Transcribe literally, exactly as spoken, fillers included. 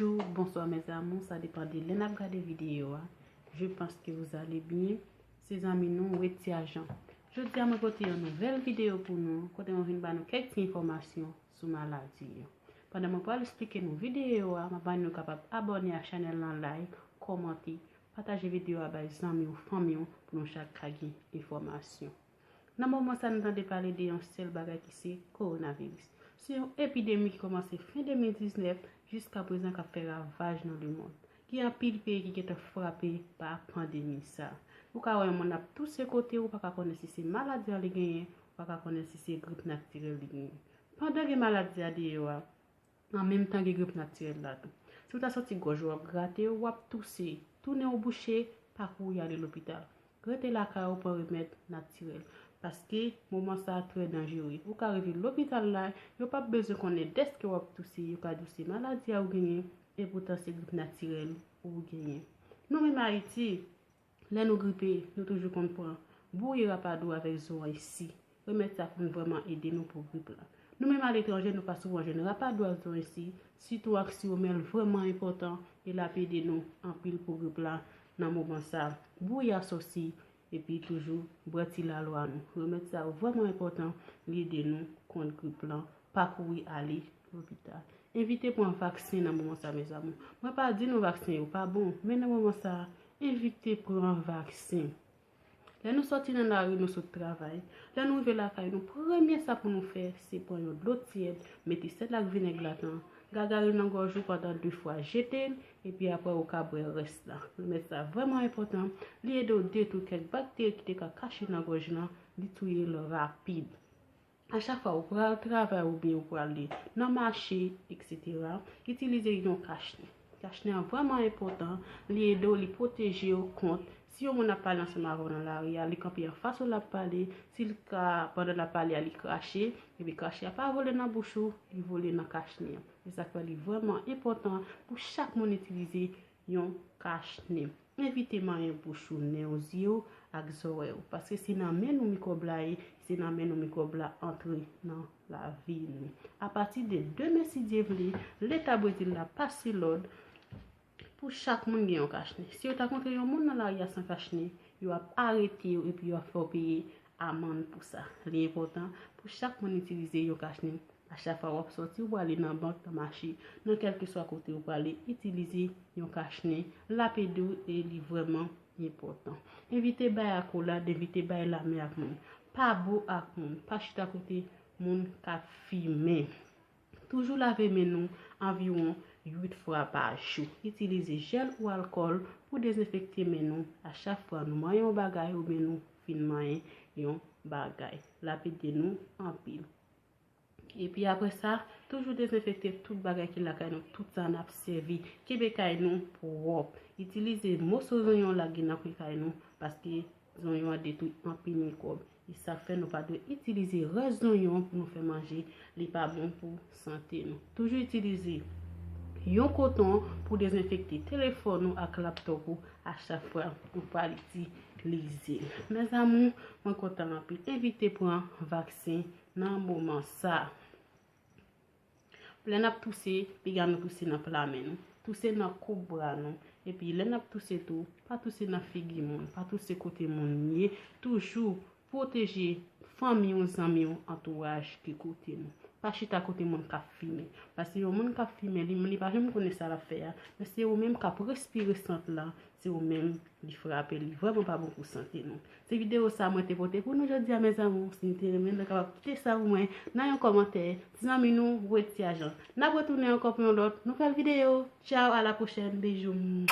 Bonjour, bonsoir mes amours, sa depann de lè n ap gade videyo a. Je pense que vous allez bien. Se zanmi nou, Wetia Jean. Jodi a mwen pote yon nouvèl videyo pou nou, kote mwen vin ba nou kèk ti enfòmasyon sou maladi yo. Pandan mwen pral esplike nou videyo a, mwen ba nou kapab abòne a chanèl lan, like, kòmante, pataje videyo a bay zanmi w, fanmi w, pou nou chak ka gen enfòmasyon. Nan moman sa, nou tande pale de yon sèl bagay ki se kowonaviris. Se yon epidemi ki kòmanse fen de mil diznèf jiska prezan k ap fè ravaj nan lemonn. Gen anpil peyi ki gentan frape pa pandemi sa. Ou ka wè yon moun ap touse kote ou pa ka konnen si se maladi a li genyen, ou pa ka konnen si se grip natirèl li genyen. Pandan gen maladi a deyò a, an menm tan gen grip natirèl la tou. Si w ta santi gòj ou ap grate w, w ap touse, tou nen w bouche, pa kouri ale lopital. Rete lakay ou pran remèd natirèl. Paske moman sa a trè danjere. Ou ka rive lopital la, yo p ap bezwen konnen dèske w ap touse, yo ka di w se maladi a ou genyen, epoutan se grip natirèl ou genyen. Nou menm Ayiti, lè nou gripe, nou toujou konn pran bouyi rapadou avèk zoranj si. Remèd sa konn vrèman ede nou pou grip la. Nou menm aletranje, nou pa souvan jwenn rapadou ak zoranj si, sitou ak siwo mèl vrèman enpòtan, e l ap ede nou anpil pou grip la nan moman sa. Bouyi a sosi, epi toujou bwè ti lalwa nou. Remèd sa yo vrèman enpòtan, li ede nou kont grip lan. Pa kouri ale lopital. Evite pran vaksen nan moman sa, mes amours. Mwen pa di nou vaksen yo pa bon, men nan moman sa, evite pran vaksen. Lè nou sòti nan lari, nou sot travay. Lè nou rive lakay nou, premye sa pou nou fè, se pran yon dlo tyèd, mete sèl ak vinèg ladan, gagare nan gòj ou pandan de fwa, jete l, epi apre ou ka bwè rès la. Remèd sa vrèman enpòtan, li ede w detwi kèk bakteri ki te ka kache nan gòj lan, li touye l rapid. A chak fwa ou pral travay oubyen ou prale nan mache, etsetera, itilize yon kachnen. Kachnen an vrèman enpòtan, li ede w, li pwoteje w kont si yon moun ap pale ansanm avè w nan lari a, li kanpe anfas ou l ap pale, si l ka, pandan l ap pale a, li krache, epi krache a pa vole nan bouch ou, li vole nan kachnen an. Se sa k fè li vrèman enpòtan pou chak moun itilize yon kachnen. Evite manyen bouch ou, nen w, zye w ak zòrèy ou, paske se nan men nou mikwòb la ye, se nan men nou mikwòb la antre nan lavi nou. Apati de demen, si Dye vle, Leta Brezil la pase lòd pou chak moun gen yon kachnen. Si yo ta kontre yon moun nan lari a san kachnen, yo ap arete w epi yo ap fè w peye amann pou sa. Li enpòtan pou chak moun itilize yon kachnen. A chak fwa w ap sòti, ou prale nan bank, nan mache, nan kèlkeswa kote ou prale, itilize yon kachnen. L ap ede w e li vrèman enpòtan. Evite bay akolad, evite bay lamen ak moun. Pa bo ak moun, pa chita kote moun k ap fimen. Toujou lave men nou anviwon uit fwa pa jou. Itilize jèl ou alkòl pou dezenfekte men nou a chak fwa nou manyen yon bagay oubyen nou fin manyen yon bagay. L ap ede nou anpil. Epi apre sa, toujou dezenfekte tout bagay ki lakay nou, tout sa n ap sèvi. Kenbe kay nou pwòp. Itilize moso zonyon la gen nan kwen kay nou, paske zonyon an detwi anpil mikwòb. E sa k fè nou pa dwe itilize rès zonyon pou nou fè manje, li pa bon pou sante nou. Toujou itilize yon koton pou dezenfekte telefòn ou ak laptòp ou a chak fwa ou pral itilize l. Mes amours, mwen kontan anpil. Evite pran vaksen nan moman sa. Lè n ap touse, piga nou touse nan pla men nou. Touse nan koup bra nou. Epi lè n ap touse tou, pa touse nan figi moun, pa touse kote moun ye. Toujou pwoteje fanmi w, zanmi w, antouraj ki kote nou. Pa chita kote moun k ap fimen. Paske yon moun k ap fimen, li, li pa janm konnen sa l ap fè a. Men se ou menm k ap respire sant lan, se ou menm li frape, li vrèman pa bon pou sante nou. Se videyo sa mwen te pote pou nou jodi a, mes amours. Si nou te renmen, nou kapab kite sa pou mwen nan yon kòmantè. Ti zanmi nou, Wetia Jean. N ap retounen ankò pou yon lòt nouvèl videyo. Tchao, à la prochaine. Bejoum.